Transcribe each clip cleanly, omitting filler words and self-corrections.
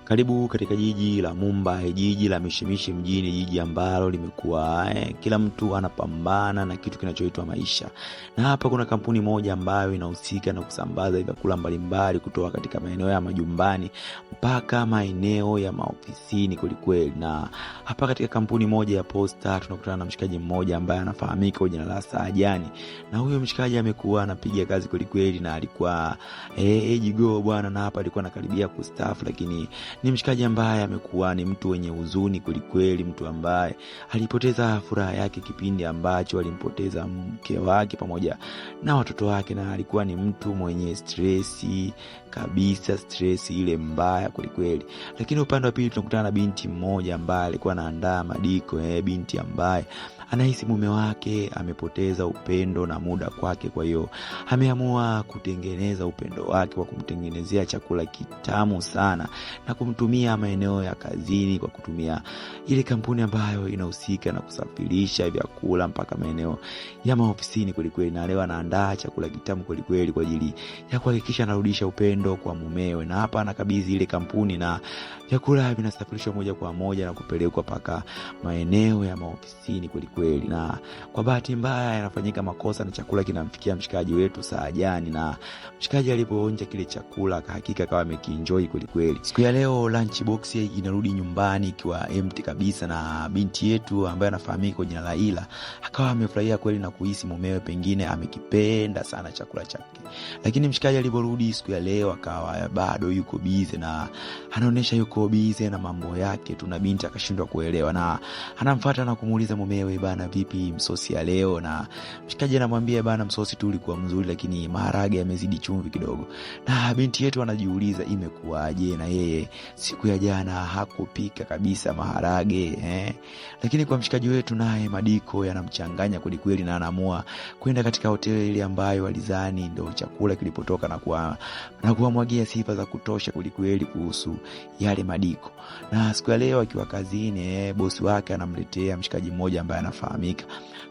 Karibu katika jiji la Mumbai, jiji la mishimishi mjini, jiji ambalo limekuwa kila mtu anapambana na kitu kinachoitwa maisha. Na hapa kuna kampuni moja ambayo inahusika na kusambaza vyakula mbalimbali kutoka katika maeneo ya majumbani mpaka maeneo ya maofisini kwelikweli. Na hapa katika kampuni moja ya posta tunakutana na mshikaji mmoja ambaye anafahamika kwa jina la Saajani, na huyo mshikaji amekuwa anapiga kazi kwelikweli, na alikuwa jigoo bwana, na hapa alikuwa anakaribia kustaafu, lakini ni mshikaji ambaye amekuwa ni mtu wenye huzuni kwelikweli, mtu ambaye alipoteza furaha yake kipindi ambacho alimpoteza mke wake pamoja na watoto wake, na alikuwa ni mtu mwenye stresi kabisa, stresi ile mbaya kwelikweli. Lakini upande wa pili tunakutana na binti mmoja ambaye alikuwa anaandaa madiko, binti ambaye anahisi mume wake amepoteza upendo na muda kwake, kwa hiyo ameamua kutengeneza upendo wake kwa kumtengenezea chakula kitamu sana na kumtumia maeneo ya kazini kwa kutumia ile kampuni ambayo inahusika na kusafirisha vyakula mpaka maeneo ya maofisini kwelikweli. Na leo anaandaa chakula kitamu kwelikweli kwa ajili ya kuhakikisha anarudisha upendo kwa mumewe, na hapa anakabidhi ile kampuni na vyakula vinasafirishwa moja kwa moja na kupelekwa mpaka maeneo ya maofisini kwelikweli. Na kwa bahati mbaya yanafanyika makosa na chakula kinamfikia mshikaji wetu Saajani, na mshikaji alipoonja kile chakula hakika akawa amekienjoy kwelikweli. Siku ya leo lunch box inarudi nyumbani ikiwa empty kabisa, na binti yetu ambaye anafahamika kwa jina la Ila akawa amefurahia kweli na kuhisi mumewe pengine amekipenda sana chakula chake. Lakini mshikaji aliporudi siku ya leo akawa bado yuko busy na anaonyesha yuko busy na mambo yake tu, na binti akashindwa kuelewa, na anamfuata na kumuuliza mumewe, bana, vipi msosi ya leo? Na mshikaji anamwambia, bana, msosi tu ulikuwa mzuri, lakini maharage yamezidi chumvi kidogo. Na binti yetu anajiuliza imekuwaje, na yeye siku ya jana hakupika kabisa maharage Lakini kwa mshikaji wetu naye madiko yanamchanganya kwelikweli, na anaamua kwenda katika hoteli ile ambayo alizani ndo chakula kilipotoka na kuwamwagia sifa za kutosha kwelikweli kuhusu yale madiko. Na siku ya leo akiwa kazini, bosi wake anamletea mshikaji mmoja ambaye anafahamika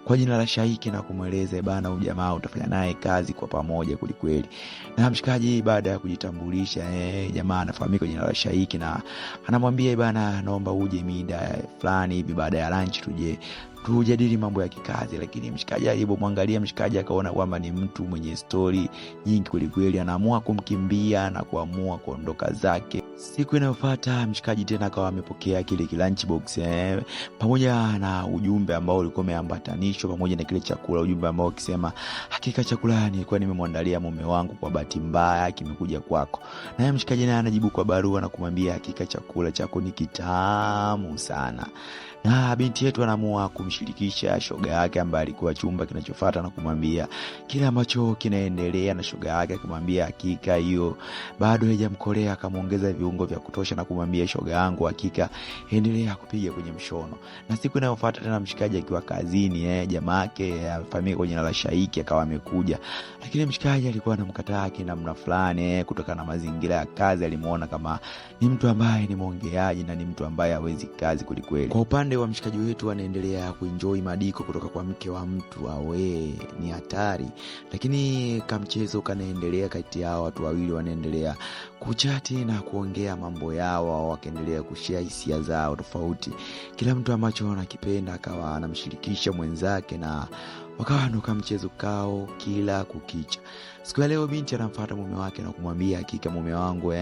kwa jina la Shaiki na kumweleza, bana, huyu jamaa utafanya naye kazi kwa pamoja kwelikweli. Na mshikaji baada ya kujitambulisha, jamaa anafahamika kwa jina la Shaiki na anamwambia, bana, naomba uje mida fulani hivi baada ya lunch tuje tujadili mambo ya kikazi. Lakini mshikaji alipomwangalia mshikaji akaona kwamba ni mtu mwenye stori nyingi kwelikweli, anaamua kumkimbia na kuamua kuondoka zake. Siku inayofuata mshikaji tena akawa amepokea kile lunch box pamoja na ujumbe ambao ulikuwa umeambatanishwa pamoja na kile chakula, ujumbe ambao ukisema, hakika chakula nilikuwa nimemwandalia mume wangu, kwa bahati mbaya kimekuja kwako. Naye mshikaji naye anajibu kwa barua na kumwambia, hakika chakula chako ni kitamu sana. Na binti yetu anaamua kumshirikisha shoga yake ambaye alikuwa chumba kinachofuata na kumwambia kile ambacho kinaendelea, na shoga yake akamwambia hakika hiyo bado haijamkolea, akamwongeza viungo vya kutosha na kumwambia, shoga yangu, hakika endelea kupiga kwenye mshono. Na siku inayofuata tena mshikaji akiwa kazini, jamaa yake afahamika kwa jina la Shaiki akawa amekuja, lakini mshikaji alikuwa anamkataa kinamna fulani, kutokana na mazingira ya kazi alimuona kama ni mtu ambaye ni mwongeaji na ni mtu ambaye hawezi kazi kwelikweli. Kwa upande wa mshikaji wetu anaendelea kuenjoy madiko kutoka kwa mke wa mtu, awe ni hatari, lakini kamchezo kanaendelea kati yao, watu wawili wanaendelea kuchati na kuongea mambo yao, wakaendelea kushare hisia zao tofauti, kila mtu ambacho anakipenda akawa anamshirikisha mwenzake, na wakawa ndo kamchezo kao kila kukicha. Siku ya leo binti anamfuata mume wake na kumwambia, hakika mume wangu,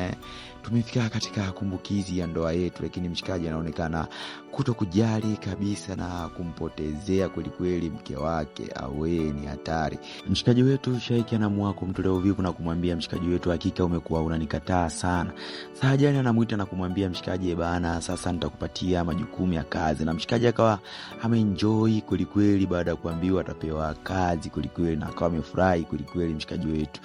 tumefika katika kumbukizi ya ndoa yetu, lakini mshikaji anaonekana kuto kujali kabisa na kumpotezea kwelikweli mke wake, awe ni hatari. Mshikaji wetu Shaiki anaamua kumtolea uvivu na kumwambia mshikaji wetu, hakika umekuwa unanikataa sana. Saajani anamwita na kumwambia mshikaji, bana, sasa nitakupatia majukumu ya kazi, na mshikaji akawa ameenjoy kwelikweli baada ya kuambiwa atapewa kazi kwelikweli, na akawa amefurahi kwelikweli mshikaji wetu.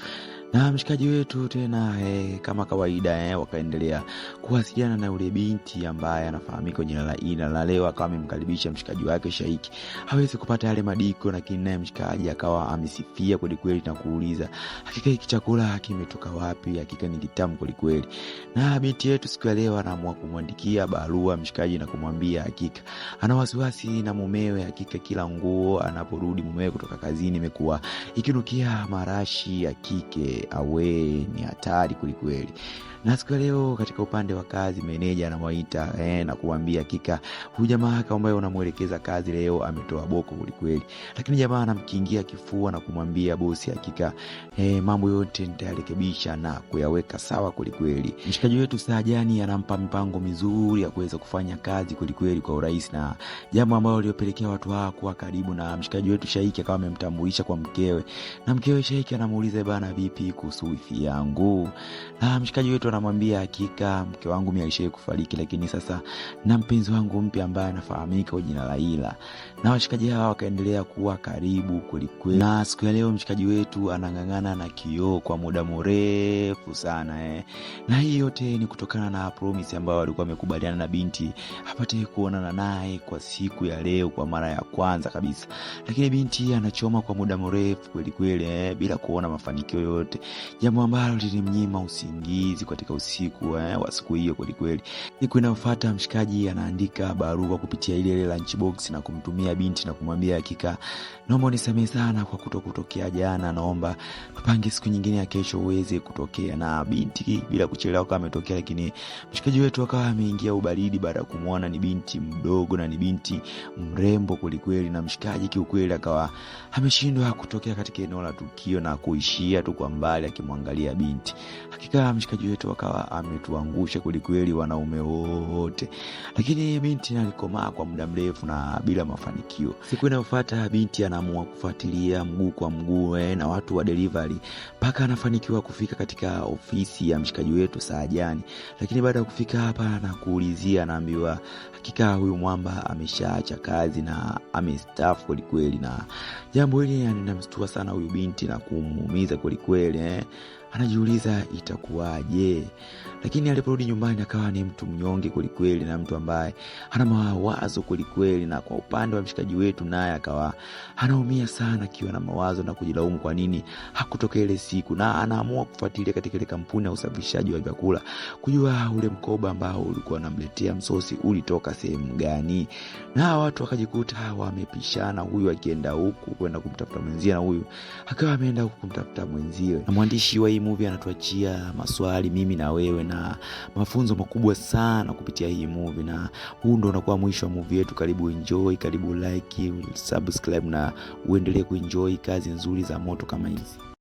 Na mshikaji wetu tena kama kawaida wakaendelea kuwasiliana na yule binti ambaye anafahamika kwa jina la Ina, na leo akawa amemkaribisha mshikaji wake Shaiki hawezi kupata yale madiko, lakini naye mshikaji akawa amesifia kwelikweli na kuuliza, hakika hiki chakula kimetoka wapi? Hakika ni kitamu kwelikweli. Na binti yetu siku ya leo anaamua kumwandikia barua mshikaji na kumwambia hakika ana wasiwasi na mumewe, hakika kila nguo anaporudi mumewe kutoka kazini imekuwa ikinukia marashi ya kike, awe ni hatari kwelikweli. Na siku ya leo katika upande wa kazi, meneja anamwaita na kuambia hakika huyu jamaa ambaye unamwelekeza kazi leo ametoa boko kwelikweli, lakini jamaa anamkingia kifua na kumwambia bosi, hakika mambo yote nitayarekebisha na kuyaweka sawa kwelikweli. Mshikaji wetu Saajani anampa mipango mizuri ya kuweza kufanya kazi kwelikweli kwa urahisi, na jambo ambalo lilopelekea watu hawa kuwa karibu na mshikaji wetu Shaiki akawa amemtambulisha kwa mkewe, na mkewe Shaiki anamuuliza bana, vipi kuhusu wifi yangu? Na mshikaji wetu anamwambia hakika mke wangu mimi alishawahi kufariki, lakini sasa na mpenzi wangu mpya ambaye anafahamika kwa jina la Ila. Na washikaji hawa wakaendelea kuwa karibu kwelikweli, na siku ya leo mshikaji wetu anang'ang'ana na kioo kwa muda mrefu sana. Na hii yote ni kutokana na promise ambayo alikuwa amekubaliana na binti apate kuonana naye kwa siku ya leo kwa mara ya kwanza kabisa, lakini binti anachoma kwa muda mrefu kwelikweli bila kuona mafanikio yoyote, jambo ambalo lilimnyima usingizi katika usiku wa siku hiyo kwelikweli. Siku inayofuata mshikaji anaandika barua kupitia ile ile lunchbox na kumtumia binti na kumwambia hakika, naomba unisamehe sana kwa kutokutokea jana, naomba tupange siku nyingine ya kesho uweze kutokea. Na binti bila kuchelewa kama ametokea, lakini mshikaji wetu akawa ameingia ubaridi baada ya kumwona ni binti mdogo na ni binti mrembo kwelikweli, na mshikaji kiukweli akawa ameshindwa kutokea katika eneo la tukio na kuishia tu kwa mbali akimwangalia binti. Hakika mshikaji wetu akawa ametuangusha kwelikweli wanaume wote, lakini binti alikomaa kwa muda mrefu na bila mafanikio. Siku inayofuata binti anaamua kufuatilia mguu kwa mguu na watu wa delivery mpaka anafanikiwa kufika katika ofisi ya mshikaji wetu Saajani, lakini baada ya kufika hapa na kuulizia, anaambiwa hakika huyu mwamba ameshaacha kazi na amestaafu kwelikweli, na jambo hili linamshtua sana huyu binti na kumuumiza kwelikweli. Anajiuliza itakuwaje, lakini aliporudi nyumbani akawa ni mtu mnyonge kwelikweli na mtu ambaye ana mawazo kwelikweli. Na kwa upande wa mshikaji wetu naye akawa anaumia sana akiwa na mawazo na kujilaumu kwa nini hakutokea ile siku, na anaamua kufuatilia katika ile kampuni ya usafirishaji wa vyakula kujua ule mkoba ambao ulikuwa unamletea msosi ulitoka sehemu gani, na watu wakajikuta wamepishana, huyu akienda huku kwenda kumtafuta mwenzie na huyu akawa ameenda huku kumtafuta mwenziwe. Na mwandishi wa hii movie anatuachia maswali mimi na wewe na mafunzo makubwa sana kupitia hii movie, na huu ndo unakuwa mwisho wa movie yetu. Karibu enjoy, karibu like, subscribe na uendelee kuenjoy kazi nzuri za moto kama hizi.